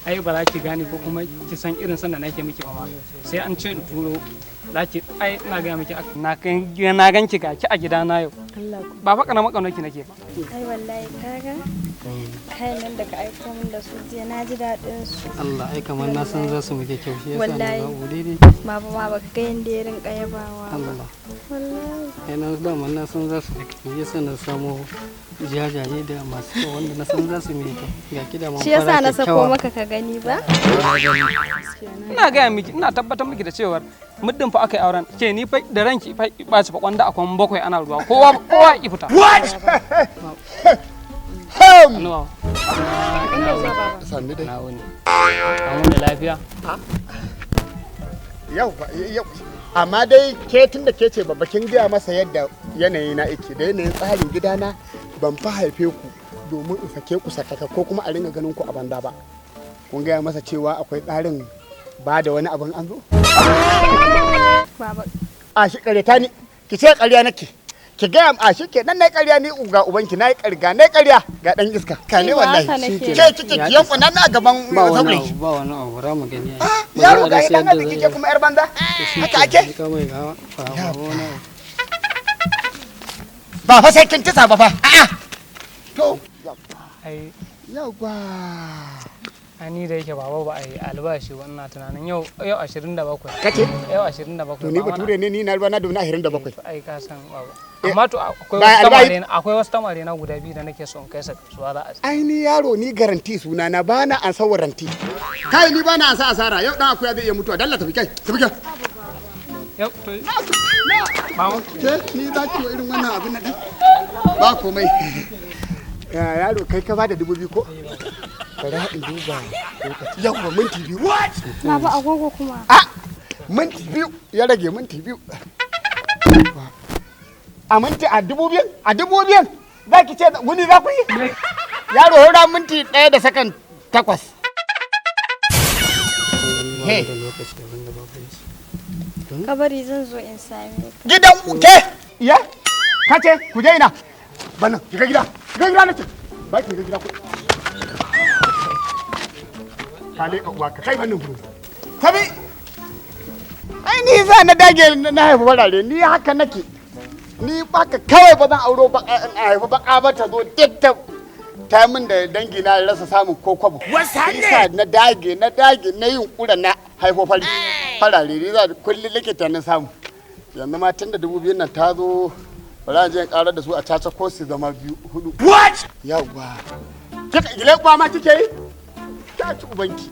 Ai ba za ki gane ko kuma ki san irin san da nake miki ba ma. Sai an ce in turo za ki. Ai ina gaya miki, na na ganki, ga ki a gidana yau. Allah ku. Ba fa karamar ƙaunar ki nake ba. Ai wallahi kaga kayan nan da ka aiko min da su jiya, na ji daɗin su. Allah, ai kamar na san za su muke kyau, shi yasa na Wallahi. zaɓo daidai. Baba ma baka ga yanda ya rinka yabawa ba. Allah. Wallahi. Ai na dama na san za su muke kyau, shi yasa na samo jajaye da masu kyau wanda na san za su muke kyau. Ga ki da man Shi yasa fara na sako kyakkyawa. maka ka gani ba. Ina gaya miki, ina tabbatar miki da cewar muddin fa aka yi auren ke, ni fa da ranki fa ɓaci fa, kwanda akwan bakwai ana ruwa, kowa kowa ki fita. Hannu. Sannu dai. Na wuni? An wuni lafiya? Yau yau, amma dai ke tun da ke ce babba, kin gaya masa yadda yanayi na yake da yanayin tsarin gidana. Ban fa haife ku domin in sake ku sakaka ko kuma a ringa ganin ku a banda ba. Kun gaya masa cewa akwai tsarin ba da wani abin an zo? Baba. A shi ƙaryata ni, ki ce ƙarya nake. Ki gaya a shi ke nan na ƙarya ni ga ubanki na yi ƙarga na ƙarya ga ɗan iska ka ne. Ni ba Wallahi haka nake ke kike ki yanku nan a gaban Ba wani saurayi. abu, ba wani abu, ra mu gani ai. Ah, Ba yaro za a ga rasa dan yadda arziki zai ke kuma yar banza haka ake. Ka mai gawa ba wani abu. Ba fa sai kin tisa ba fa, a'a to. Ai Yawwa. Ai ni da yake baba ba a yi albashi ba, ina tunanin yau yau 27. Kace? Yau 27. To ni ba mana- bature ne ni, na ruwa na domin 27. To ai ka san baba, amma to akwai Ba wasu albashi- tamare, akwai wasu tamare na guda biyu da nake son kai sa kasuwa za a Ai ni yaro, ni garanti suna na, bana an sa waranti. Kai, ni bana an sa asara. Yau dan akuya zai iya mutuwa. Dalla tafi, kai tafi kai. Yau to baba. Ke ni za ki wa irin wannan abin nan din? Ba komai. Ya, yaro, kai ka bada 2000 ko? Bari in duba lokaci. Yawwa, minti 2. What? Baba, agogo kuma. Ah, minti 2 ya rage, minti 2 a minti a 2000, a 2000 za ki ce wuni za ku yi. Yaro, hora minti 1 da sakan 8. Ba mu da lokaci, abin da babu ya ce. Ka bari zan zo in same ka. Gidan ke ya ka ce ku je ina bana? Shiga gida, shiga gida nace ba ki shiga gida. Ku ka leƙa uwa ka kai wannan gurin tabi. Ai ni za na dage na haifi barare, ni haka nake. Ni baka kawai ba zan auro baka in haifi baka ba, ta zo duk ta ta min da dangi na rasa samun ko kwabo. Isa na dage, na dage, na yin kura na haifo fari farare. Ni za kullum likita na samu. Yanzu ma tun da 2000 nan ta zo, bari an je in karar da su a caca ko su zama biyu hudu. What? Yawwa, kika gile kwa ma kike yi, ta ci ubanki.